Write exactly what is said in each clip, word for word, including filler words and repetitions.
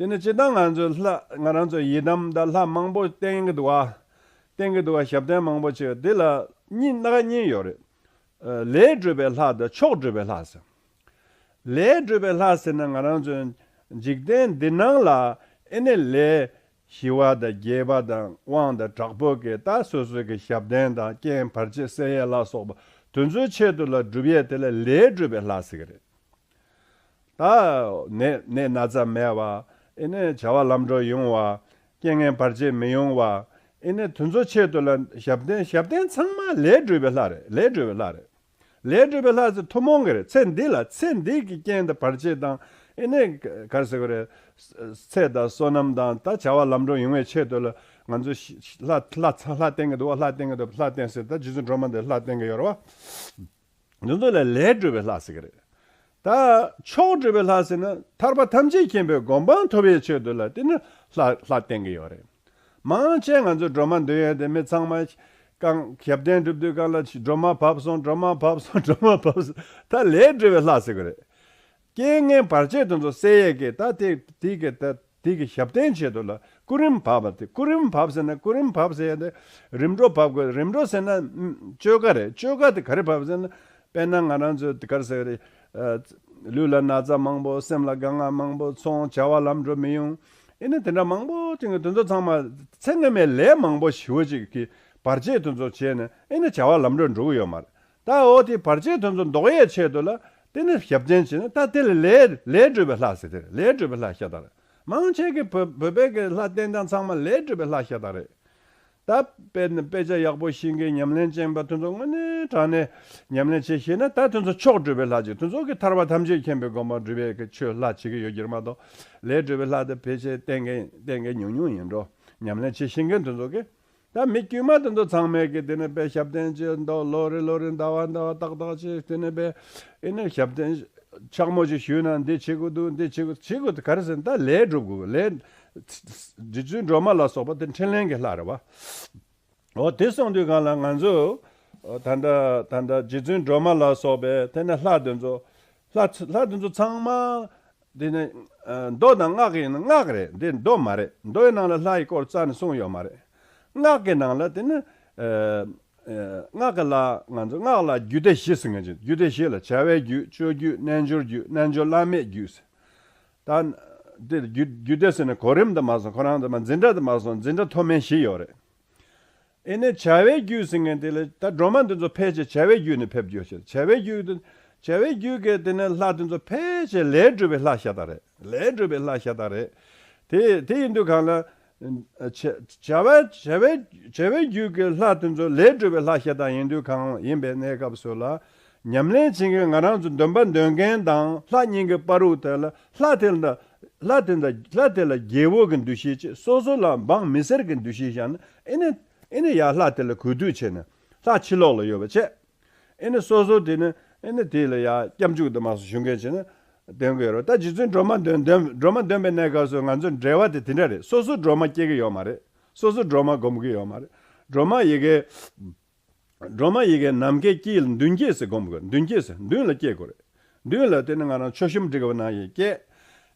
དེ་ནི་སྤྱིར་བཏང་ང་ཚོས་ལྷ་ང་རང་ཚོ་ཡི་དམ་དང་ལྷ་མང་པོ་བསྟེན་གྱི་འདུག་བ། བསྟེན་གྱི་འདུག་བ། ཞབས་བརྟན་མང་པོ་བྱས། དེ་ལ་གཉིས་སྣ་ཁ་གཉིས་ཡོད་རེད། ཨ། ལས་སྒྲུབ་པའི་ལྷ་དང་མཆོག་སྒྲུབ་པའི་ལྷ་ཟེར། ལས་སྒྲུབ་པའི་ལྷ་ཟེར་ན་ང་རང་ཚོའི་འཇིག་རྟེན་འདི་སྣང་ལ་ཨེ་ནི་ལས་ཞི་བ་དང་རྒྱས་པ་དང་དབང་དང་དྲག་པོ་གི་ད་སོ་སོ་གི་ཞབས་བརྟན་དང་རྐྱེན་བར་ཆད་སེལ་ཡས་ལ་སོགས་པ་དེ་ཚོའི་ཆེད་དུ་ལ་སྒྲུབ་ཡས་དེ་ལ་ལས་སྒྲུབ་པའི་ལྷ་ཟེར་གི་རེད། ད་ནད་ནད་ན་ཚ་མེད་པ། ཨེ་ནི་བྱ་བ་ལམ་འགྲོ་ཡོང་བ། རྐྱེན་ངན་བར་ཆད་མི་ཡོང་བ། ཨེ་ནི་དེ་ཚོ་ཆེད་དུ་ལ་ཞབས་བརྟན་ཞབས་བརྟན་ཚང་མ་ལས་སྒྲུབ་པའི་ལྷ་རེད། ལས་སྒྲུབ་པའི་ལྷ་རེད། ལས་སྒྲུབ་པའི་ལྷ་ཟེར་ཐུན་མོང་གི་རེད། ཚེ་འདི་ལ་ཚེ་འདི་གི་རྐྱེན་དང་བར་ཆད་དང་ཨེ་ནི་ག་རེ་ཟེར་གི་རེད། ཚེ་དང་བསོད་ནམས་དང་ད་བྱ་བ་ལམ་འགྲོ་ཡོང་བའི་ཆེད་དུ་ལ་ང་ཚོ་ལྷ་ལྷ་ལྷ་བསྟེན་གི་འདུག་བ། ལྷ་བསྟེན་གི་འདུག་ལྷ་བསྟེན་ཟེར་ད་རྗེ་བཙུན་སྒྲོལ་མ་འདི་ལྷ་བསྟེན་གི་ཡོད་རེད་བ། འདི་ཚོ་ལ་ལས་སྒྲུབ་པའི་ལྷ་ཟེར་གི་རེད། ད་མཆོག་སྒྲུབ་པའི་ལྷ་ཟེར་ན་ཐར་པ་ཐམས་ཅད་མཁྱེན་པའི་གོ་འཕང་ཐོབ་པའི་ཆེད་དུ་ལ་དེ་ནི་ལྷ་ལྷ་བསྟེན་གི་ཡོད་རེད། མང་ཆེ་ང་ཚོ་སྒྲོལ་མ་འདོན་ཡས་དེ་མི་ཚང་མ་གང་ཞབས་བརྟན་སྒྲུབ་དུས་གང་ལ་སྒྲོལ་མ་བབས་སོང་། སྒྲོལ་མ་བབས་སོང་། སྒྲོལ་མ་བབས་སོང་། ད་ལས་སྒྲུབ་པའི་ལྷ་ཟེར་གི་རེད། རྐྱེན་ངན་བར་ཆད་དེ་ཚོ་སེལ་ཡས་ཀྱི་ད་དེ་དེ་གི་ད་དེ་གི་ཞབས་བརྟན་ཆེད་དུ་ལ་སྐུ་རིམ་བབས་པ་དེ། སྐུ་རིམ་བབས་ཟེར་ན་སྐུ་རིམ་བབས་ཟེར་ཡ་དེ་རིམ་གྲོ་བབས་དགོས། རིམ་གྲོ་ཟེར་ན་ཨམ་བཅོས་ཀ་རེད། བཅོས་ཀ་དེ་ག་རེ་བབས་ཟེར་ན་དཔེར་ན་ང་རང་ཚོ་དེ་ག་རེ་ཟེར་རེད། ཨ། ལུས་ལ་ན་ཚ་མང་པོ། སེམས་ལ་དཀའ་ངལ་མང་པོ། ཚོང་བྱ་བ་ལམ་འགྲོ་མི་ཡོང་། ཨེ་ནི་དེ་འདྲ་མང་པོ་ཅིག་གི་དེ་ཚོ་ཚང་མ་ཚེ་སྔ་མའི་ལས་མང་པོ་ཞེ་པོ་ཅིག་གི་བར་ཆད་དེ་ཚོ་བྱས་ནས་ཨེ་ནི་བྱ་བ་ལམ་འགྲོ་འགྲོ་གི་ཡོད་མ་རེད། ད་འོ་དེ་བར་ཆད་དེ་ཚོ་ཟློག་ཡས་ཆེད་དུ་ལ་དེ་ནི་ཞབས་བརྟན་བྱས་ན་ད་དེ་ལ་ལས་ལས་སྒྲུབ་པའི་ལྷ་ཟེར། དེ་ལས་སྒྲུབ་པའི་ལྷ་ཤ་སྟག་རེད། མང་ཆེ་གི་བོད་བོད་པའི་གི་ལྷ་བསྟེན་སྟངས་ཚང་མ་ལས་སྒྲུབ་པའི་ལྷ་ཤ་སྟག་རེད། ད་དཔེ་ནི་དཔེ་ཆ་ཡག་པོ་ཤེས་མཁན་ཉམས་ལེན་ཅན་པ་དེ་ཚོ་དངོས་གནས་དྲང་གནས་ཉམས་ལེན་བྱེད་ཤེས་ན་ད་དེ་ཚོ་མཆོག་སྒྲུབ་པའི་ལྷ་ཅིག་དེ་ཚོ་གི་ཐར་པ་ཐམས་ཅད་མཁྱེན་པའི་གོ་འཕང་སྒྲུབ་པའི་གི་ཆོས་ལྷ་བྱེད་ཀྱི་ཡོད་ཀྱི་རེད་མ་གཏོགས། ལས་སྒྲུབ་པའི་ལྷ་དེ་ཕལ་ཆེར་བསྟེན་མཁན་བསྟེན་མཁན་ཉུང་ཉུང་ཡིན་འགྲོ། ཉམས་ལེན་བྱེད་ཤེས་མཁན་དེ་ཚོ་གི། ད་མི་དཀྱུས་མ་དེ་ཚོ་ཚང་མས་ཀྱི་དེ་ནས་དཔེ་ཞབས་བརྟན་བྱེད་མདོག་ལོ་རེ་ལོ་རེ་ཟླ་བ་ཟླ་བ་ཏག་ཏག་བྱེད། དེ་ནས་དཔེ་ཨེ་ནས་ཞབས་བརྟན་ཕྱག་མོ་ཅིག་ཞུས་ན་འདི་བྱེད་དགོས་འདུག་འདི་བྱེད་དགོས་བྱེད་དགོས་དེ་ག་རེ་ཟེར་ན་ད་ལས་སྒྲུབ་དགོས། ལས་རྗེ་བཙུན་སྒྲོལ་མ་ལ་སོགས་པ་དེ་འཕྲིན་ལས་ཀྱི་ལྷ་རེད་བ། འོ་དེ་སོང་དུས་གང་ལ་ང་ཚོ་ད་ལྟ་ད་ལྟ་རྗེ་བཙུན་སྒྲོལ་མ་ལ་སོགས་པའི་དེ་ནས་ལྷ་དེ་ཚོ་ལྷ་ཚ་ལྷ་དེ་ཚོ་ཚང་མ། དེ་ནས་ཨ་མདོ་དང་སྔགས་ཡིན་ན་སྔགས་རེད། འདི་མདོ་མ་རེད། མདོའི་ནང་ལ་ལྷ་ཡི་སྐོར་རྩ་ནས་གསུངས་ཡོད་མ་རེད། སྔགས་ཀྱི་ནང་ལ་དེ་ནི་ཨ་ཨ་སྔགས་ཀྱི་ལ་ང་ཚོ་སྔགས་ལ་རྒྱུད་སྡེ་བཞི་ཟེར་མཁན་ཅིག་རྒྱུད་སྡེ་བཞི་ལ་བྱ་བའི་རྒྱུད། སྤྱོད་རྒྱུད། རྣལ་འབྱོར་རྒྱུད། རྣལ་འབྱོར་བླ་མེད་རྒྱུད་ཟེར། ད་འདིར་རྒྱུད་རྒྱུད་སྡེ་ཟེར་ནས་གོ་རིམ་དུ་མ་སོང་། ཁོ་རང་དུ་མ་འཛིན་གྲྭ་དུ་མ་སོང་། འཛིན་གྲྭ་མཐོ་དམན་བཞི་ཡོད་རེད། ཨེ་ནས་བྱ་བའི་རྒྱུད་ཟེར་མཁན་དེ་ལ་ད་སྒྲོལ་མ་འདི་ཚོ་ཕལ་ཆེར་བྱ་བའི་རྒྱུད་ནས་ཕེབས་རྒྱུ་ཞིག་བྱ་བའི་རྒྱུད་དུ་བྱ་བའི་རྒྱུད་ཀྱི་དེ་ནས་ལྷ་དེ་ཚོ་ཕལ་ཆེར་ལས་སྒྲུབ་པའི་ལྷ་ཤ་སྟག་རེད། ལས་སྒྲུབ་པའི་ལྷ་ཤ་སྟག་རེད། དེ་དེ་ཡིན་དུས་གང་ལ་བྱ་བྱ་བའི་བྱ་བའི་བྱ་བའི་རྒྱུད་ཀྱི་ལྷ་དེ་ཚོ་ལས་སྒྲུབ་པའི་ལྷ་ཤ་སྟག་ཡིན་དུས་གང་ཡིན་པའི་གནས་སྐབས་སུ་ལ་ཉམས་ལེན་བྱེད་མཁན་ང་རང་ཚོ་འདོན་པ་འདོན་མཁན་དང་ལྷ་གཉིས་ཀྱི་བར་དུ་དེ་ལ་ལྷ་དེ་ལ་ལྷ་དེ་ལ་ལྷ་དེ་ལ་རྒྱལ་པོ་གི་འདུ་ཤེས་བྱེད། སོ་སོ་ལ་འབངས་མི་སེར་གྱི་འདུ་ཤེས་བཞག་ན་ཨེ་ནས། ཨེ་ནི་ཡར་ལྷ་དེ་ལ་གུས་འདུད་བྱས་ནས་ལྷ་ཕྱི་ལོགས་ལ་ཡོད་པ་བྱས། ཨེ་ནི་སོ་སོ་དེ་ནི་ཨེ་ནི་དེ་ལ་ཡར་སྐྱབས་འཇུག་དུ་མ་སོང་ཞུ་མཁན་བྱས་ན་འདོན་དགོས་རེད། ད་རྗེ་བཙུན་སྒྲོལ་མ་འདོན་འདོན་སྒྲོལ་མ་འདོན་པའི་གནས་སྐབས་སུ་ང་ཚོ་འབྲེལ་བ་དེ་དེ་འདྲ་རེད། སོ་སོ་སྒྲོལ་མ་སྐྱེ་གི་ཡོད་མ་རེད། སོ་སོ་སྒྲོལ་མ་སྒོམ་གི་ཡོད་མ་རེད། སྒྲོལ་མ་ཡི་གེ་སྒྲོལ་མ་ཡི་གེ་ནམ་མཁའི་དཀྱིལ་མདུན་བསྐྱེད་ཟེར་སྒོམ་དགོས། མདུན་བསྐྱེད་ཟེར་མདུན་ལ་བསྐྱེད་དགོས་རེད། མདུན་ལ་དེ་ནི་ང་རང་མཆོད་གཤོམ་སྒྲིག་པ་ནང་བཞིན་བསྐྱེད།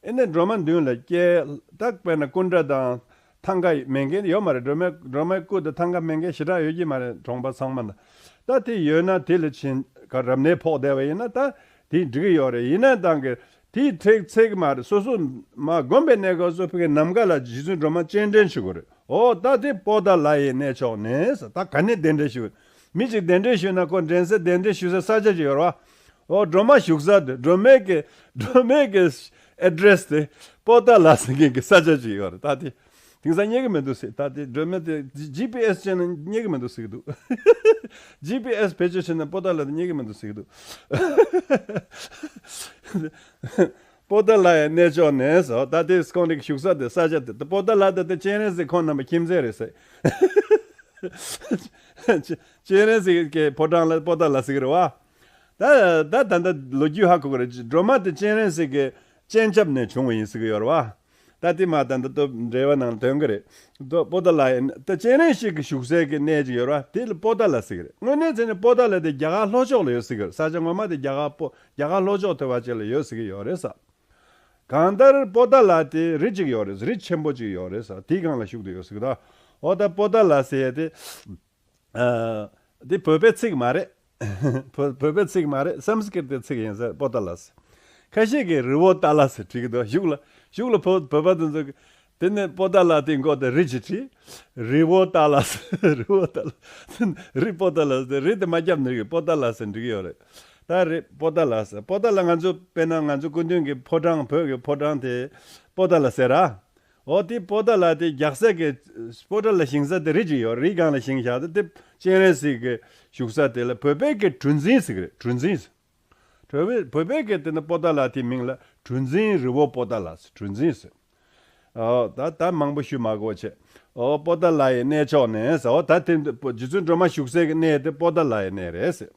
ཨེ་ནས་སྒྲོལ་མ་མདུན་ལ་བསྐྱེད། ད་དཔེར་ན་སྐུ་འདྲ་དང་ཐང་ཀ་མེད་མཁན་ཡོད་མ་རེད། སྒྲོལ་མའི་སྒྲོལ་མའི་སྐུ་དང་ཐང་ཀ་མེད་མཁན་ཞེ་དྲག་ཡོད་ཀྱི་མ་རེད། གྲོང་པ་ཚང་མ་ན། ད་དེ་ཡོད་ན་དེ་ལ་ཕྱིན་ག་རབ་གནས་ཕོག་བསྡད་པ་ཡིན་ན་ད་དེ་འགྲིག་གི་ཡོད་རེད། ཡིན་ན་ད་གི་དེ་ཚེག་ཚེག་མ་རེད། སོ་སོ་མ་སྒོམ་པའི་གནས་སྐབས་སུ་ཕ་གི་ནམ་མཁའ་ལ་རྗེ་བཙུན་སྒྲོལ་མ་སྤྱན་འདྲེན་ཞུ་དགོས་རེད། འོ་ད་དེ་པོ་ཏཱ་ལ་ཡི་གནས་མཆོག་ནས་ཟེར། ད་ག་ནས་གདན་འདྲེན་ཞུ། མི་གཅིག་གདན་འདྲེན་ཞུས་ན་ཁོ་འདྲེན་ས་གདན་འདྲེན་ཞུ་སའི་ས་ཆ་ཅིག་ཡོད་རེད་བ། འོ་སྒྲོལ་མ་བཞུགས་ས་དེ་སྒྲོལ་མའི་གི་སྒྲོལ་མའི་གི་ཨེ་ཌི་རེ་སི་དེ་པོ་ཏཱ་ལ་ཟེར་མཁན་གི་ས་ཆ་ཅིག་ཡོད་རེད། ད་དེ་དེང་སང་རྙེད་གི་མི་འདུག་ཟེར། ད་དེ་སྒྲོལ་མ་དེ་ཇི་པི་ཨེ་སི་བྱས་ན་རྙེད་གི་མི་འདུག་ཟེར་གི་འདུག་ཇི་པི་ཨེ་སི་བེད་སྤྱོད་བྱས་ན་པོ་ཏཱ་ལ་དེ་རྙེད་གི་མི་འདུག་ཟེར་གི་འདུག་པོ་ཏཱ་ལ་ཡི་གནས་མཆོག་ནས་ཟེར། ད་དེ་ཁོང་གི་བཞུགས་ས་དེ་ས་ཆ་དེ་ད་པོ་ཏཱ་ལ་དེ་དེ་སྤྱན་རས་གཟིགས་ཁོང་རྣམ་པ་ཁྱིམ་མཚེས་རེད་ཟེར། སྤྱན་རས་གཟིགས་ཀྱི་ཕོ་བྲང་ལ་པོ་ཏཱ་ལ་ཟེར་གི་རེད་བ། ད་ད་ད་ད་ལོ་རྒྱུས་ཧ་གོ་གི་རེད། སྒྲོལ་མ་དེ་སྤྱན་རས་གཟིགས་ཀྱི་སྤྱན་ཆབ་ནས་བྱུང་བ་ཡིན་ཟེར་གི་ཡོད་རེད་བ། ད་དེ་མ་ད་ད་ད་འགྲེལ་བ་ནང་ལ་ཐོན་གི་རེད། ད་པོ་ཏཱ་ལ་ཡི་ད་སྤྱན་རས་གཟིགས་ཀྱི་བཞུགས་སའི་གི་གནས་ཅིག་ཡོད་རེད་བ། དེ་ལ་པོ་ཏཱ་ལ་ཟེར་གི་རེད། དངོས་གནས་བྱས་ན་པོ་ཏཱ་ལ་དེ་རྒྱ་གར་ལྷོ་ཕྱོགས་ལ་ཡོད་ཟེར་གི་རེད། ས་ཆ་ངོ་མ་དེ་རྒྱ་གར་པོ་རྒྱ་གར་ལྷོ་ཕྱོགས་དེ་བ་ཅིག་ལ་ཡོད་ཟེར་གི་ཡོད་རེད་ས། གང་ལྟར་པོ་ཏཱ་ལ་དེ་རི་གཅིག་ཡོད་རེད། རི་ཆེན་པོ་གཅིག་ཡོད་རེད་ཟེར། དེའི་སྒང་ལ་བཞུགས་བསྡད་ཡོད་ཟེར་གི་འདུག་འོ་ད་པོ་ཏཱ་ལ་ཟེར་ཡ་དེ། ཨ། དེ་བོད་པའི་ཚིག་མ་རེད། བོད་བོད་པའི་ཚིག་མ་རེད། སཾ་སྐྲྀ་ཏའི་ཚིག་ཡིན་ཟེར། པོ་ཏཱ་ལ་ཟེར། ཁ་ཤས་ཀྱིས་རི་བོ་ཏཱ་ལ་ཟེར་བྲིས་ཀྱི་འདུག་གཞུག་ལ་གཞུག་ལ་བོད་བོད་པ་དེ་ཚོ་གིས་དེ་ནས་པོ་ཏཱ་ལ་དེའི་མགོ་དེ་རི་གཅིག་བྲིས། རི་བོ་ཏཱ་ལ་ཟེར། རི་བོ་ཏཱ་ལ། རི་པོ་ཏཱ་ལ་ཟེར། རི་དེ་མ་བརྒྱབ་ནས་རི་པོ་ཏཱ་ལ་ཟེར་འབྲི་གི་ཡོད་རེད། ད་རི་པོ་ཏཱ་ལ་ཟེར། པོ་ཏཱ་ལ་ང་ཚོ་དཔེར་ན་ང་ཚོ་སྐུ་མདུན་གྱི་ཕོ་བྲང་། བོད་ཀྱི་ཕོ་བྲང་དེ་པོ་ཏཱ་ལ་ཟེར་ར། འོ་དེ་པོ་ཏཱ་ལ་དེ་རྒྱག་ས་གི་པོ་ཏཱ་ལ་བཞེངས་ས་དེ་རི་གཅིག་ཡོད། རི་སྒང་ལ་བཞེངས་བཞག་དེ་དེ་སྤྱན་རས་གཟིགས་ཀྱི་བཞུགས་ས་དེ་ལ་བོད་པའི་གི་གྲུ་འཛིན་ཟེར་གི་རེད། གྲུ་འཛིན་ཟེར། བོད་པའི་བོད་པའི་གི་དེ་ནི་པོ་ཏཱ་ལ་དེའི་མིང་ལ་གྲུ་འཛིན། རི་བོ་པོ་ཏཱ་ལ་ཟེར། གྲུ་འཛིན་ཟེར། ཨོ་ད་ད་མང་པོ་ཞུ་མ་དགོས་བྱས། ཨོ་པོ་ཏཱ་ལ་ཡི་གནས་མཆོག་ནས་ཟེར། ཨོ་ད་དེ་རྗེ་བཙུན་སྒྲོལ་མ་བཞུགས་སའི་གི་གནས་དེ་པོ་ཏཱ་ལ་ཡི་གནས་རེད་ཟེར།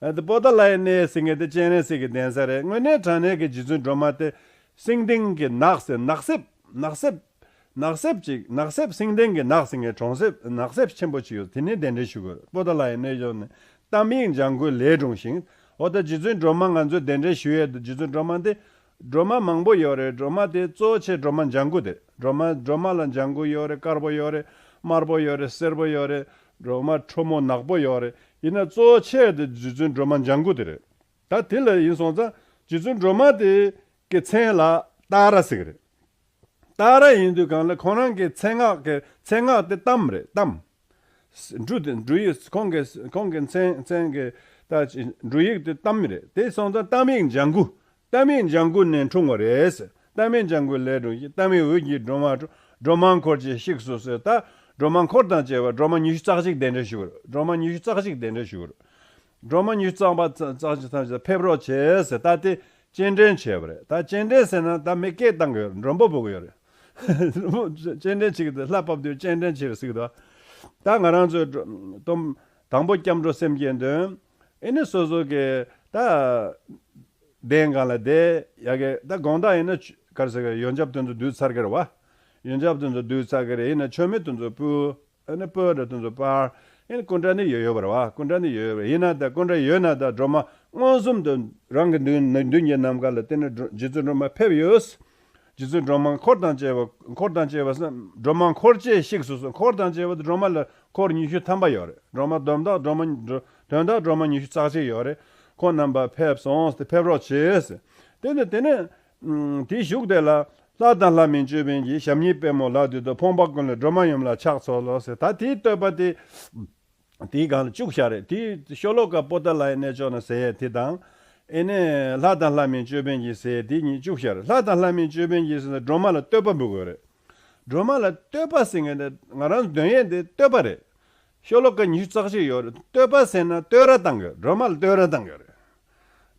ཨ་དེ་པོ་ཏཱ་ལ་ཡི་གནས་ཟེར་མཁན་དེ་སྤྱན་རས་གཟིགས་ཀྱི་གདན་ས་རེད། དངོས་གནས་དྲང་གནས་ཀྱི་རྗེ་བཙུན་སྒྲོལ་མ་དེ་སེང་ལྡེང་གི་ནགས་ཟེར། ནགས་གསེབ། ནགས་གསེབ། ནགས་གསེབ་ཅིག་ནགས་གསེབ། སེང་ལྡེང་གི་ནགས་ཟེར་མཁན་གྲོང་གསེབ། ནགས་གསེབ་ཆེན་པོ་ཅིག་ཡོད། དེ་ནས་གདན་འདྲེན་ཞུ་དགོས། པོ་ཏཱ་ལ་ཡི་གནས་མཆོག་ནས་གཏམ་ཡིག་ལྗང་གུ་ལས་འཁྲུངས་ཤིང་། འོ་ད་རྗེ་བཙུན་སྒྲོལ་མ་ང་ཚོས་གདན་འདྲེན་ཞུ་ཡས་དེ་རྗེ་བཙུན་སྒྲོལ་མ་དེ། སྒྲོལ་མ་མང་པོ་ཡོད་རེད། སྒྲོལ་མ་དེ་གཙོ་ཆེ་སྒྲོལ་མ་ལྗང་གུ་དེ། སྒྲོལ་མ་སྒྲོལ་མ་ལ་ལྗང་གུ་ཡོད་རེད། དཀར་པོ་ཡོད་རེད། དམར་པོ་ཡོད་རེད། སེར་པོ་ཡོད་རེད། སྒྲོལ་མ་ཁྲོ་མོ་ནག་པོ་ཡོད་རེད། ཡིན་ན་གཙོ་ཆེ་དེ་རྗེ་བཙུན་སྒྲོལ་མ་ལྗང་གུ་དེ་རེད། ད་དེ་ལ་ཡིན་སོང་ཙང་རྗེ་བཙུན་སྒྲོལ་མ་དེ་གི་མཚན་ལ་ཏཱ་ར་ཟེར་གི་རེད། ཏཱ་ར་ཡིན་དུས་གང་ལ་ཁོང་རང་གི་མཚན་སྔགས་ཀྱི་མཚན་སྔགས་དེ་གཏམ་རེད། གཏམ། འབྲུ་དེ་འབྲུ་ཡི་ཁོང་གི་ཁོང་གི་མཚན་མཚན་གྱི་ད་འབྲུ་ཡིག་དེ་གཏམ་རེད། དེ་སོང་ཙང་གཏམ་ཡིག་ལྗང་གུ། གཏམ་ཡིག་ལྗང་གུ་ནས་འཁྲུངས་པ་རེད་ཟེར། གཏམ་ཡིག་ལྗང་གུ་ལས་འཁྲུངས་ཤིང་། གཏམ་ཡིག་འོད་ཀྱི་སྒྲོན་མ་འཁྲུངས། སྒྲོལ་མ་འཁོར་བཅས་གཤེགས་སུ་གསོལ། ད་སྒྲོལ་མ་འཁོར་དང་བཅས་པ་སྒྲོལ་མ་ཉི་ཤུ་རྩ་གཅིག་གདན་འདྲེན་ཞུ་དགོས་རེད། སྒྲོལ་མ་ཉི་ཤུ་རྩ་གཅིག་གདན་འདྲེན་ཞུ་དགོས་རེད། སྒྲོལ་མ་ཉི་ཤུ་རྩ་གཅིག་ཐམས་ཅད་ཕེབས་རོགས་བྱས་ཟེར། ད་དེ་སྤྱན་འདྲེན་བྱས་པ་རེད། ད་སྤྱན་འདྲེན་ཟེར་ན་ད་མི་སྐད་བཏང་གི་ཡོད་རེད། མགྲོན་པོ་འབོད་གི་ཡོད་རེད། སྤྱན་འདྲེན་བྱེད་ཀྱི་འདུག་ལྷ་བབས་དུས་སྤྱན་འདྲེན་བྱེད་རེད་ཟེར་གི་འདུག་ད་ང་རང་ཚོའི་སྒྲོ་སྟོན་དང་པོ་སྐྱབས་འགྲོ་སེམས་བསྐྱེད་འདོན། ཨེ་ནི་སོ་སོ་གི་ད་གདན་སྒང་ལ་བསྡད་ཡ་གི། ད་དགོང་དག་ཡིན་ན་ཆུ་ག་རེ་ཟེར་གི། ཡོན་ཆབ་དེ་ཚོ་བསྡུས་ཚར་གི་རེད་བ། ཡོན་ཆབ་དེ་ཚོ་བསྡུས་ཚར་གི་རེད། ཡིན་ན་མཆོད་མེ་དེ་ཚོ་ཕུལ། ཨ་ནི་སྤོས་དང་དེ་ཚོ་སྤར། ཨ་ནི་སྐུ་འདྲ་ནི་ཡོད་ཡོད་པ་རེད་བ། སྐུ་འདྲ་ནི་ཡོད་ཡོད་པ་རེད། ཡིན་ན་ད་སྐུ་འདྲ་ཡོད་ན་ད་སྒྲོལ་མ་མངོན་སུམ་དུ་རང་གི་མདུན་མདུན་གྱི་ནམ་མཁའ་ལ་དེ་ནི་སྒྲོ་རྗེ་བཙུན་སྒྲོལ་མ་ཕེབས་ཡོད། རྗེ་བཙུན་སྒྲོལ་མ་འཁོར་དང་བཅས་པ། འཁོར་དང་བཅས་པ་ཟེར་ན་སྒྲོལ་མ་འཁོར་བཅས་གཤེགས་སུ་གསོལ། འཁོར་དང་བཅས་པ་དེ་སྒྲོལ་མ་ལ་འཁོར་ཉི་ཤུ་ཐམ་པ་ཡོད་རེད། སྒྲོལ་མ་དོན་དག་སྒྲོལ་མ་དོན་དག་སྒྲོལ་མ་ཉི་ཤུ་རྩ་གཅིག་ཡོད་རེད། ཁོང་རྣམ་པ་ཕེབས་སོང་སྟེ་ཕེབས་རོགས་བྱེད་ཟེར། དེ་ནི་དེ་ནི། ཨུམ། དེའི་གཞུག་དེ་ལ། ལྷ་དང་ལྷ་མིན་ཅོད་པན་གྱིས། ཞབས་གཉིས་པད་མོ་ལག་མཐིལ་དུ། ཕོངས་པ་ཀུན་ལས་སྒྲོལ་མ་ཡུམ་ལ་ཕྱག་འཚལ་ལོ་ཟེར། ད་དེའི་བསྟོད་པ་དེ། དེའི་སྒང་ལ་བཅུག་བཞག་རེད། དེའི་ཤོ་ལོ་ཀ་པོ་ཏཱ་ལ་ཡི་གནས་མཆོག་ན་ཟེར་ཡས་དེ་དང་། ཨེ་ནས་ལྷ་དང་ལྷ་མིན་ཅོད་པན་གྱིས་ཟེར་ཡས་དེ་གཉིས་བཅུག་བཞག་རེད། ལྷ་དང་ལྷ་མིན་ཅོད་པན་གྱིས་ཟེར་ན་སྒྲོལ་མ་ལ་བསྟོད་པ་འབུལ་དགོས་རེད། སྒྲོལ་མ་ལ་བསྟོད་པ་ཟེར་མཁན་དེ་ང་རང་འདོན་ཡས་དེ་བསྟོད་པ་རེད། ཤོ་ལོ་ཀ་ཉི་ཤུ་རྩ་གཅིག་ཡོད་རེད། བསྟོད་པ་ཟེར་ན་བསྟོད་ར་བཏང་གི། སྒྲོལ་མ་ལ་བསྟོད་ར་བཏང་གི་རེད།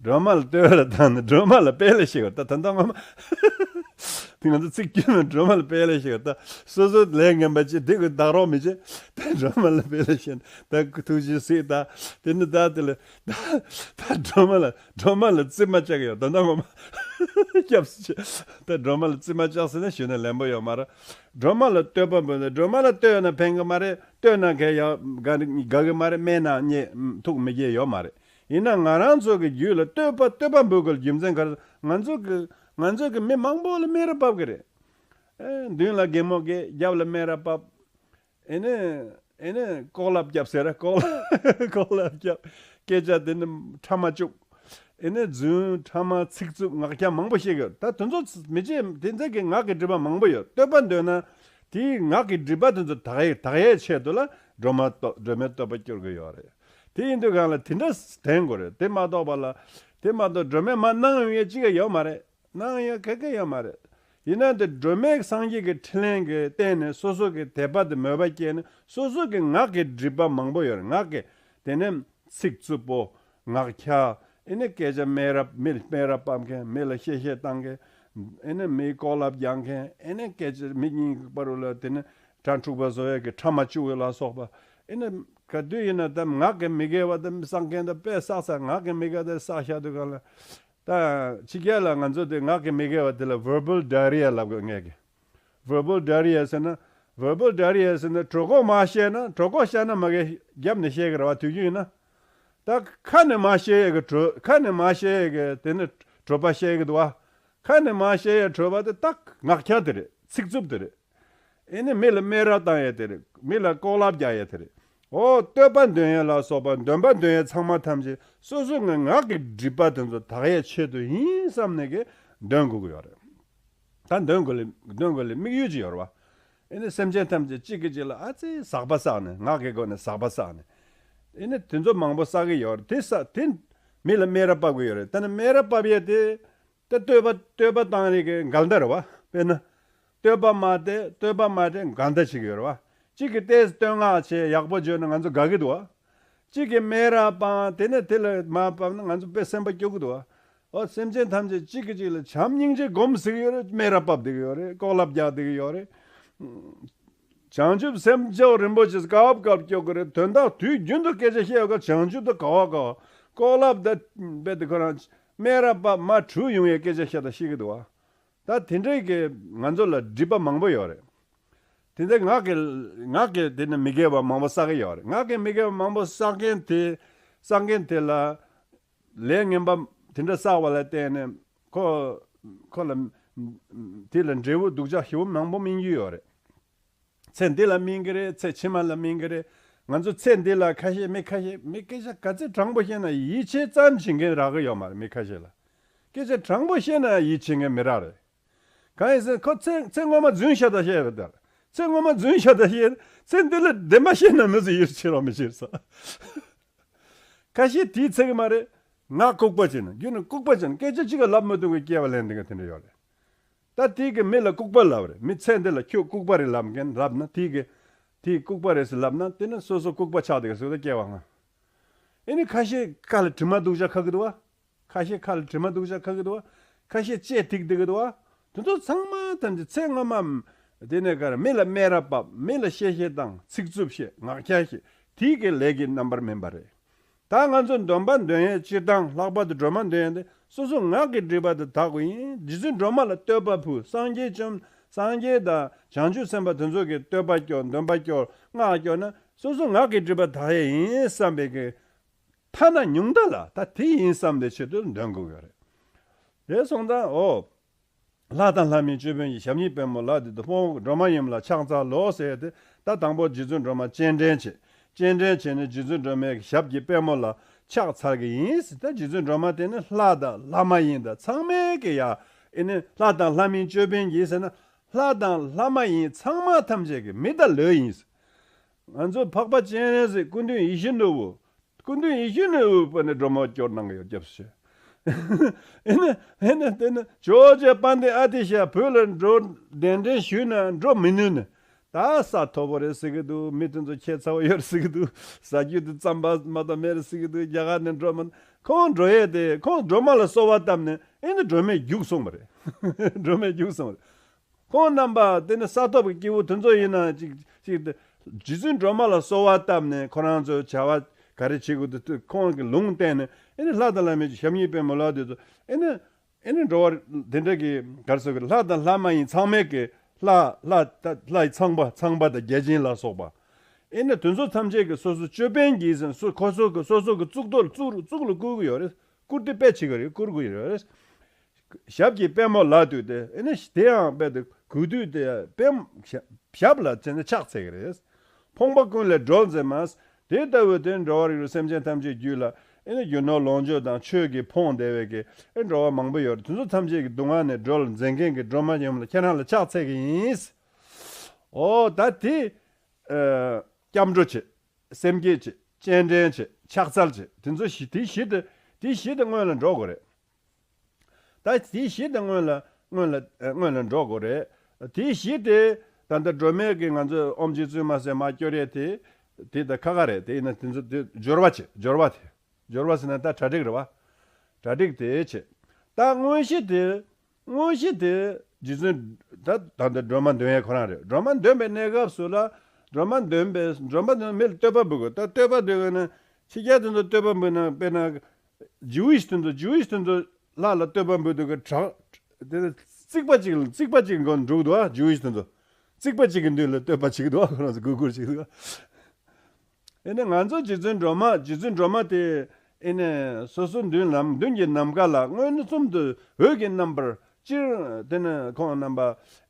སྒྲོལ་མ་ལ་བསྟོད་ར་བཏང་ནས་སྒྲོལ་མ་ལ་དཔེ་ལེགས་ཤེས་པ། ད་ད་ལྟ་ངོ་མ་དེ་ང་ཚོ་ཚིག་བསྒྱུར་ནས་སྒྲོལ་མ་ལ་དཔེ་ལེགས་ཤེས་པ། ད་སོ་སོ་ལས་ངན་པ་ཅིག་དེ་གི་བདག་རོགས་མི་བྱེད། ད་སྒྲོལ་མ་ལ་དཔེ་ལེགས་ཤེས་ན་ད་ཐུགས་རྗེ་གཟིགས། ད་དེ་ནི་ད་དེ་ལ་ད་ད་སྒྲོལ་མ་ལ་སྒྲོལ་མ་ལ་རྩིབ་མ་བཅག་གི་ཡོད། ད་ལྟ་ངོ་མ་སྐྱབས་སུ་མཆི། ད་སྒྲོལ་མ་ལ་རྩིབ་མ་བཅག་ཟེར་ན་ཞུ་ན་ལན་པོ་ཡོད་མ་རེད། སྒྲོལ་མ་ལ་བསྟོད་པ་འབུལ་ན། སྒྲོལ་མ་ལ་བསྟོད་ན་ཕན་གི་མ་རེད། བསྟོད་ན་གལ་ཡང་དགའ་དགའ་གི་མ་རེད། སྨད་ན་རྙེད་ཐུགས་མི་དགྱེས་ཡོད་མ་རེད། ཡིན་ན་ང་རང་ཚོ་གི་རྒྱུད་ལ་བསྟོད་པ་བསྟོད་པ་འབུལ་དགོས་རྒྱུ་མཚན་ག་རེ། ང་ཚོ་གི་ང་ཚོ་གི་མི་མང་པོ་ལ་སྨད་ར་བབས་གི་རེད། ཨེ། མདུན་ལ་གད་མོ་བགད། རྒྱབ་ལ་སྨད་ར་བབས། ཨེ་ནས་ཨེ་ནས་ལྐོག་ལབ་རྒྱབ་ཟེར་ར། ལྐོག་ལབ་ལྐོག་ལབ་རྒྱབ། སྐད་ཆ་དེ་ནི་ཕྲ་མ་བཅུག་ཨེ་ནས་རྫུན་ཕྲ་མ་ཚིག་རྩུབ་ངག་འཁྱལ་མང་པོ་བཤད་གི། ད་དེ་ཚོ་མི་བྱེད། དེ་ཚོ་གི་ངག་གི་སྒྲིབ་པ་མང་པོ་ཡོད། བསྟོད་པ་འདོན་ན་དེའི་ངག་གི་སྒྲིབ་པ་དེ་ཚོ་དག་ཡས་དག་ཡས་ཆེད་དུ་ལ་སྒྲོལ་མ་བསྟོད་སྒྲོལ་མའི་བསྟོད་པ་སྐྱོར་གི་ཡོད་རེད། དེ་ཡིན་དུས་གང་ལ་དེ་འདྲ་དྲན་དགོས་རེད། དེ་མ་གཏོགས་པ་ལ་དེ་མ་གཏོགས་སྒྲོལ་མས་མར་གནང་ཡོང་ཡས་གཅིག་ཀྱང་ཡོད་མ་རེད། གནང་ཡོད་ག་གེ་ཡོད་མ་རེད། ཡིན་ན་དེ་སྒྲོལ་མས་སངས་རྒྱས་ཀྱི་ཕྲིན་ལས་ཀྱི་སྟེང་ནས་སོ་སོ་གི་དད་པ་དང་མོས་པ་སྐྱེས་ནས་སོ་སོ་གི་ངག་གི་སྒྲིབ་པ་མང་པོ་ཡོད་རེད། ངག་གི་དེ་ནས་ཚིག་རྩུབ་པོ། ངག་འཁྱལ། ཨེ་ནས་སྐད་ཆ་སྨད་ར་མི་ལ་སྨད་ར་ཕབ་མཁན། མི་ལ་གཤེ་གཤེ་བཏང་མཁན། ཨེ་ནས་མིའི་ལྐོག་ལབ་རྒྱག་མཁན། ཨེ་ནས་སྐད་ཆ་མི་གཉིས་ཀྱི་བར་ལ་དེ་ནས་དགྲ་འཁྲུག་པ་བཟོ་ཡས་ཀྱི་ཕྲ་མ་བཅུག་ཡས་ལ་སོགས་པ། ཨེ་ནས་ག་དུས་ཡིན་ན་ད་ངག་གི་མི་དགེ་བ་དང་བསགས་མཁན་དང་དཔེ་བསགས་ས། ངག་གི་མི་དགེ་བ་དེ་བསགས་བཞག་དུས་གང་ལ། ད་ཕྱི་རྒྱལ་ལ་ང་ཚོ་དེ་ངག་གི་མི་དགེ་བ་དེ་ལ་verbal diarrhea ལབ་དགོས་ངེས་ཀྱི། verbal diarrhea ཟེར་ན། verbal diarrhea ཟེར་ན་གྲོད་ཁོག་མར་བཤལ་ན། གྲོད་ཁོག་བཤལ་ན་མ་གི་རྒྱབ་ནས་བཤལ་གི་རེད་བ། དུས་རྒྱུན་ཡིན་ན། ད་ཁ་ནས་མར་བཤལ་ཡས་ཀྱི་གྲོད། ཁ་ནས་མར་བཤལ་ཡས་ཀྱི་དེ་ནི་གྲོད་པ་བཤལ་གི་འདུག་བ། ཁ་ནས་མར་བཤད་ཡ་གྲོས་པ་དེ་ཏག་ངག་འཁྱལ་དེ་རེད། ཚིག་རྩུབ་དེ་རེད། ཨེ་ནི་མི་ལ་སྨད་ར་བཏང་ཡ་དེ་རེད། མི་ལ་ལྐོག་ལབ་རྒྱག་ཡ་དེ་རེད། ཨོ། བསྟོད་པ་འདོན་ཡ་ལ་སོགས་པ་འདོན་པ་འདོན་ཡ་ཚང་མ་ཐམས་ཅད་སོ་སོ་ངའི་ངག་གི་སྒྲིབ་པ་དེ་ཚོ་དག་ཡའི་ཆེད་དུ་ཡིན་བསམ་ནས་གི་འདོན་དགོས་ཀྱི་ཡོད་རེད། ད་འདོན་དགོས་ལ་འདོན་དགོས་ལ་དམིགས་ཡུལ་ཅིག་ཡོད་རེད་བ། ཨེ་ནི་སེམས་ཅན་ཐམས་ཅད་གཅིག་གིས་གཅིག་ལ་ཨ་ཙི་ཟག་པ་བསགས་ནས། ངག་གི་སྒོ་ནས་ཟག་པ་བསགས་ནས། ཨེ་ནི་དེ་ཚོ་མང་པོ་བསགས་ཀྱི་ཡོད་རེད། དེ་བསགས་དེ་མི་ལ་སྨད་ར་བབས་ཀྱི་ཡོད་རེད། ད་ནི་སྨད་ར་བབས་ཡས་དེ། ད་བསྟོད་པ་བསྟོད་པ་བཏང་རིགས་ཀྱི་འགལ་ཟླ་རེད་བ། དཔེར་ན། བསྟོད་པ་མ་བསྟོད། བསྟོད་པ་མ་བསྟོད། འགལ་ཟླ་བྱེད་ཀྱི་ཡོད་རེད་བ། གཅིག་གིས་བསྟོད་བསྟོད་བསྔགས་བྱས་ཡག་པོ་བརྗོད་ན་ང་ཚོ་དགའ་གི་འདུག་བ། གཅིག་གིས་སྨད་ར་བབས། དེ་ནས་དེ་ལ་མར་བབས་ན་ང་ཚོ་དཔེ་སེམས་པ་སྐྱོ་གི་འདུག་བ། འོ། སེམས་ཅན་ཐམས་ཅད་གཅིག་གིས་གཅིག་ལ་བྱམས་སྙིང་རྗེ་སྒོམ་ཟེར་གྱི་ཡོད་རེད། སྨད་ར་བབས་བསྡད་ཀྱི་ཡོད་རེད། ལྐོག་ལབ་རྒྱག་བསྡད་ཀྱི་ཡོད་རེད། བྱང་ཆུབ་སེམས་མཆོག་རིན་པོ་ཆེ་སྐབས་སྐབས་སྐྱོ་གི་རེད། དོན་དག་དུས་རྒྱུན་དུ་སྐད་ཆ་བཤད་ཡོད་ཀ། བྱང་ཆུབ་དུ་ག་བ་ག་བ། ལྐོག་ལབ་ད་རྦད་དེ་ཁོ་རང་སྨད་ར་བབས་མར་བྲུས་ཡོང་ཡའི་སྐད་ཆ་བཤད་དང་ཤེས་ཀྱི་འདུག་བ། ད་དེ་འདྲའི་གི་ང་ཚོ་ལ་སྒྲིབ་པ་མང་པོ་ཡོད་རེད། དེ་འདྲའི་ངག་གི་ངག་གི་དེ་ནི་མི་དགེ་བ་མང་པོ་བསགས་ཀྱི་ཡོད་རེད། ངག་གི་མི་དགེ་བ་མང་པོ་བསགས་མཁན་དེ། བསགས་མཁན་དེ་ལ་ལས་ངན་པ་དེ་འདྲ་བསགས་པ་ལ་བརྟེན་ནས་ཁོ་ཁོ་ལ་དེ་ལ་འབྲས་བུ་སྡུག་ཅག་ཞེ་པོ་མང་པོ་སྨིན་རྒྱུ་ཡོད་རེད། ཚེ་འདི་ལ་སྨིན་གྱི་རེད། ཚེ་ཕྱི་མ་ལ་སྨིན་གྱི་རེད། ང་ཚོ་ཚེ་འདི་ལ་ཁ་ཤས། མི་ཁ་ཤས། མི་སྐད་ཆ་ག་ཚོད་དྲང་པོ་བཤད་ན་ཡིད་ཆེས་ཙམ་བྱེད་མཁན་རག་གི་ཡོད་མ་རེད། མི་ཁ་ཤས་ལ། སྐད་ཆ་དྲང་པོ་བཤད་ན་ཡིད་ཆེས་མཁན་མི་རག་རེད། གང་ཡིན་ཟེར་ན་ཁོ་ཚེ་ཚེ་སྔོན་མ་རྫུན་བཤད་ད་བཤད་རེད་དར། ཚེ་སྔོན་མ་རྫུན་བཤད་ད་བཤད། ཚེ་འདི་ལ་བདེན་པ་བཤད་ན་མི་ཚོ་ཡིད་ཆེས་རོགས་མི་བྱེད་ས། ཁ་ཤས་དེའི་ཚེ་གི་མ་རེད། ངག་ལྐུགས་པ་བྱས་ན། རྒྱུ་ནི་ལྐུགས་པ་བྱས་ན་སྐད་ཆ་གཅིག་ག་ལབ་མི་ཐུབ་པའི་སྐྱེ་བ་ལེན་དེ་ག་དེ་འདྲ་ཡོད་རེད། ད་དེའི་གི་མི་ལ་ལྐུགས་པ་ལབ་རེད། མི་ཚེ་འདི་ལ་ཁྱོད་ལྐུགས་པ་རེད་ལབ་མཁན་ལབ་ན། དེའི་གི་དེའི་ལྐུགས་པ་རེད་ཟེར་ལབ་ན། དེ་ནི་སོ་སོ་ལྐུགས་པ་ཆགས་དེ་ག་ཟེར་ད་སྐྱེ་བ་ལྔ། ཨེ་ནི་ཁ་ཤས་ཁ་ལ་དྲི་མ་སྡུག་ཅག་ཁ་གི་འདུག་བ། ཁ་ཤས་ཁ་ལ་དྲི་མ་སྡུག་ཅག་ཁ་གི་འདུག་བ། ཁ་ཤས་ལྕེ་ཐིག་བསྡད་གི་འདུག་བ། དེ་ཚོ་ཚང་མ་ཐམས་ཅད་ཚེ་སྔ་མ་དེ་ནས་ག་རེ། མི་ལ་སྨད་ར་བབས། མི་ལ་གཤེ་གཤེ་བཏང་། ཚིག་རྩུབ་བཤད། ངག་འཁྱལ་བཤད། དེའི་གི་ལས་ཀྱི་རྣམ་པར་སྨིན་པ་རེད། ད་ང་ཚོ་འདོན་པ་འདོན་ཡས་སྤྱིར་བཏང་ལྷག་པར་དུ་སྒྲོལ་མ་འདོན་ཡས་དེ་སོ་སོ་ངག་གི་སྒྲིབ་པ་དེ་དག་དགོས་ཡིན། རྗེ་བཙུན་སྒྲོལ་མ་ལ་བསྟོད་པ་ཕུལ། སངས་རྒྱས་བཅོམ། སངས་རྒྱས་དང་བྱང་ཆུབ་སེམས་དཔའ་དེ་ཚོ་གི་བསྟོད་པ་སྐྱོར། འདོན་པ་སྐྱོར། སྔགས་སྐྱོར་ན་སོ་སོ་ངག་གི་སྒྲིབ་པ་དག་ཡས་ཡིན་བསམ་པའི་གི་ཐ་ན་ཉུང་མཐའ་ལ་ད་དེ་ཡིན་བསམ་དེ་ཆེད་དུ་འདོན་དགོས་ཀྱི་རེད། དེ་སོང་ཙང་། ཨོ། ལྷ་དང་ལྷ་མིན་ཅོད་པན་གྱི། ཞབས་གཉིས་པད་མོ་ལ་འདུད་དོ། དཔོན་སྒྲོལ་མ་ཡིན་ལ་ཕྱག་འཚལ་ལོ་ཟེར་ཏེ། ད་དང་པོ་རྗེ་བཙུན་སྒྲོལ་མ་སྤྱན་འདྲེན་བྱེད། སྤྱན་འདྲེན་བྱས་ནས་རྗེ་བཙུན་སྒྲོལ་མའི་ཞབས་ཀྱི་པད་མོ་ལ་ཕྱག་འཚལ་གྱི་ཡིན་ཟེར། ད་རྗེ་བཙུན་སྒྲོལ་མ་དེ་ནི་ལྷ་དང་ལྷ་མ་ཡིན་དང་ཚང་མས་ཀྱི་ཡ། ཨེ་ནི་ལྷ་དང་ལྷ་མིན་ཅོད་པན་གྱི་ཟེར་ན། ལྷ་དང་ལྷ་མ་ཡིན་ཚང་མ་ཐམས་ཅད་ཀྱི་མི་དང་ལུས་ཡིན་ཟེར། ང་ཚོ་འཕགས་པ་སྤྱན་རས་གཟིགས་སྐུ་མདུན་ཡིད་བཞིན་ནོར་བུ། སྐུ་མདུན་ཡིད་བཞིན་ནོར་བུ་པ་ནས་སྒྲོལ་མ་སྐྱོར་གནང་གི་ཡོད། སྐྱབས་སུ་མཆི། ཨེ་ནི་ཨེ་ནི་དེ་ནི་ཇོ་བོ་རྗེ་དཔལ་ལྡན་ཨ་ཏི་ཤ་བོད་ལ་འགྲོ་གདན་འདྲེན་ཞུས་ན་འགྲོ་མི་ནུས་ནི། ད་ས་མཐོ་པོ་རེད་ཟེར་གི་འདུག་མི་དེ་ཚོ་ཁྱད་མཚར་པོ་ཡོད་རེད་ཟེར་གི་འདུག་ཟ་རྒྱུ་དེ་རྩམ་པ་མ་གཏོགས་མེད་རེད་ཟེར་གི་འདུག་རྒྱ་གར་ནས་འགྲོ་མི། ཁོང་འགྲོ་ཡས་དེ། ཁོང་སྒྲོལ་མ་ལ་གསོལ་བ་བཏབ་ནས་ཨེ་ནི་སྒྲོལ་མས་རྒྱུགས་སོང་བ་རེད། སྒྲོལ་མས་རྒྱུགས་སོང་བ་རེད། ཁོང་རྣམ་པ་དེ་ནི་ས་ཐོབ་ཀྱི་སྐྱེ་བོ་དེ་ཚོ་ཡིན་ན་ཅིག་ཅིག་དེ། རྗེ་བཙུན་སྒྲོལ་མ་ལ་གསོལ་བ་བཏབ་ནས་ཁོ་རང་ཚོའི་བྱ་བ་ག་རེ་བྱེད་དགོས་འདུག་ཁོང་གི་ལུང་བསྟན་ནས། ཨེ་ནི་ལྷ་དང་ལྷ་མིན་གྱི་ཞབས་གཉིས་པད་མོ་ལ་འདུད་དོ། ཨེ་ནི་ཨེ་ནི་འགྲོ་བ་དེ་འདྲ་གི་ག་རེ་ཟེར་གི། ལྷ་དང་ལྷ་མ་ཡིན་ཚང་མས་ཀྱི། ལྷ་ལྷ་ལྷ་ཡི་ཚངས་པ། ཚངས་པ་དང་བརྒྱ་བྱིན་ལ་སོགས་པ། ཨེ་ནི་དེ་ཚོ་ཐམས་ཅད་ཀྱིས་སོ་སོ་ཅོད་པན་གྱིས་ཟེར། སོ་ཁོ་ཚོ་གི་སོ་སོ་གི་གཙུག་ཏོར་གཙུག་གཙུག་ལ་བཀུར་གི་ཡོད་རེད། བཀུར་སྟི་དཔེ་བྱེད་ཀྱི་རེད། བཀུར་གི་ཡོད་རེད། ཞབས་ཀྱི་པད་མོ་ལ་འདུད་དེ། ཨེ་ནི་དེ་ཡང་དཔེ་དེ་གུས་འདུད་དེ་པད་ཞབས་ལ་བྱས་ནས་ཕྱག་འཚལ་གྱི་རེད། ཕོངས་པ་ཀུན་ལས་སྒྲོལ་མཛད་མ། དེ་ལྟ་བུའི་དེ་འགྲོ་བ་རིགས་དྲུག་སེམས་ཅན་ཐམས་ཅད་རྒྱུད་ལ་ཨེ་ནི་རྒྱུ་ནོར་ལོངས་སྤྱོད་དང་ཆོས་ཀྱིས་ཕོངས་བསྡད་པའི་གི་ཨེ་འགྲོ་བ་མང་པོ་ཡོད་རེད། དེ་ཚོ་ཐམས་ཅད་ཀྱི་སྡུག་བསྔལ་ནས་སྒྲོལ་མཛད་མཁན་གྱི་སྒྲོལ་མ་ཡིན་ལ་ཁྱེད་རང་ལ་ཕྱག་འཚལ་གྱི་ཡིན། ཨོ། ད་དེ། ཨ། སྐྱབས་འགྲོ་བྱེད། སེམས་བསྐྱེད་བྱེད། སྤྱན་འདྲེན་བྱེད། ཕྱག་འཚལ་བྱེད། དེ་ཚོ་བཞི། དེ་བཞི་དེ། དེ་བཞི་དེ་སྔོན་ལ་འགྲོ་དགོས་རེད། ད་དེ་བཞི་དེ་སྔོན་ལ་སྔོན་ལ་ཨ། སྔོན་ལ་འགྲོ་དགོས་རེད། དེ་བཞི་དེ་ད་ལྟ་སྒྲོལ་མའི་གི་ང་ཚོས་ཨོཾ་རྗེ་བཙུན་མ་ཟེར་མར་སྐྱོར་ཡས་དེ། དེ་ད་ཁ་ཁ་རེད། དེ་ཡིན་ན་དེ་ཚོ་དེ་སྦྱོར་བ་བྱེད། སྦྱོར་བ་དེ། སྦྱོར་བ་ཟེར་ན་ད་གྲ་སྒྲིག་རེད་བ། གྲ་སྒྲིག་དེ་བྱེད། ད་དངོས་གཞི་དེ། དངོས་གཞི་དེ་རྗེ་བཙུན་ད་ད་ལྟ་སྒྲོལ་མ་འདོན་ཡས་ཁོ་རང་རེད། སྒྲོལ་མ་འདོན་པའི་གནས་སྐབས་སུ་ལ། སྒྲོལ་མ་འདོན་པའི་སྒྲོལ་མ་འདོན་མི་ལ་བསྟོད་པ་འབུལ་དགོས། ད་བསྟོད་པ་འབུལ་དགོས་ན་ཕྱི་རྒྱལ་དེ་ཚོ་བསྟོད་པ་འབུལ་ན། དཔེར་ན་ཇུའི་ཤི་དེ་ཚོ། ཇུའི་ཤི་དེ་ཚོ་ལྷ་ལ་བསྟོད་པ་འབུལ་དུས་ཀྱི་གྲགས་དེ་རྩིག་པ་གཅིག་རྩིག་པ་གཅིག་མགོ་འགྲོ་གི་འདུག་ཨ། ཇུའི་ཤི་དེ་ཚོ་རྩིག་པ་གཅིག་གི་མདུན་ལ་བསྟོད་པ་བྱེད་ཀྱི་འདུག་ཨ། ཁོ་རང་ཚོ་གུས་བཀུར་བྱེད་ཀྱི་འདུག་ཨ། ཨེ་ནི་ང་ཚོ་རྗེ་བཙུན་སྒྲོལ་མ། རྗེ་བཙུན་སྒྲོལ་མ་དེ་ཨེ་ནི་སོ་སོ་མདུན་ལམ་མདུན་གྱི་ནམ་མཁའ་ལ་མངོན་སུམ་དུ་འོད་ཀྱི་རྣམ་པར་ སྤྱིར་དེ་ནི་ཁོང་རྣམ་པ་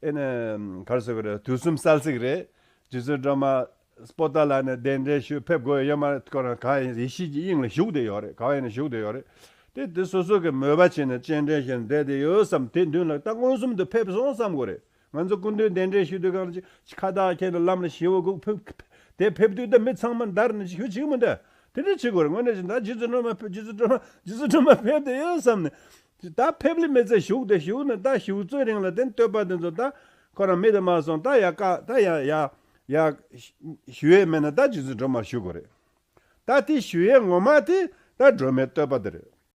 ཨེ་ནི་ག་རེ་ཟེར་དགོས་རེད། དུས་གསུམ་གསལ་གཟིགས་རེད། རྗེ་བཙུན་སྒྲོལ་མ་སྤོ་ཏ་ལ་ནི་གདན་འདྲེན་ཞུ་ཕེབས་དགོས་ཡོད་མ་རེད། ཁོ་རང་གང་ཡིན་ཡེ་ཤེས་ཀྱི་དབྱིངས་ལ་བཞུགས་བསྡད་ཡོད་རེད། གང་ཡིན་ན་བཞུགས་བསྡད་ཡོད་རེད། དེ་དེ་སོ་སོ་གི་མོས་པ་བྱས་ནས་སྤྱན་འདྲེན་བྱས་ནས་བསྡད་བསྡད་ཡོད་བསམ། དེ་མདུན་ལ་ད་མངོན་སུམ་དུ་ཕེབས་སོང་བསམ་དགོས་རེད། ང་ཚོ་སྐུ་མདུན་གདན་འདྲེན་ཞུ་དུས་གང་ལ་ཅིག་ཁ་བཏགས་འཁྱེར་ནས་ལམ་ལ་ཞི་བ་སྒུག་ཕེབས། དེ་ཕེབས་དུས་ད་མི་ཚང་མ་འདར་ནས་ཞུ་བྱེད་ཀྱི་མི་འདུག་དེ་འདྲ་བྱེད་དགོས་རེད། དངོས་གནས་བྱས་ན་ད་རྗེ་བཙུན་སྒྲོལ་མ་ཕེབས། རྗེ་བཙུན་སྒྲོལ་མ་རྗེ་བཙུན་སྒྲོལ་མ་ཕེབས་བསྡད་ཡོད་བསམ་ནས། ད་ཕེབས་ལེ་མི་ཚེ་བཞུགས་དེ་བཞུགས་ནས་ད་བཞུགས་ཚོད་རིང་ལ་དེ་བསྟོད་པ་དེ་ཚོ་ད་ཁོ་རང་མེད་དེ་མ་སོང་། ད་ཡ་ཀ་ད་ཡ་ཡ་ཡ་ཞུ་ཡས་མེད་ན་ད་རྗེ་བཙུན་སྒྲོལ་མར་ཞུ་དགོས་རེད། ད་དེ་ཞུ་ཡས་ངོ་མ་དེ་ད་སྒྲོལ་མའི་བསྟོད་པ་དེ་རེད།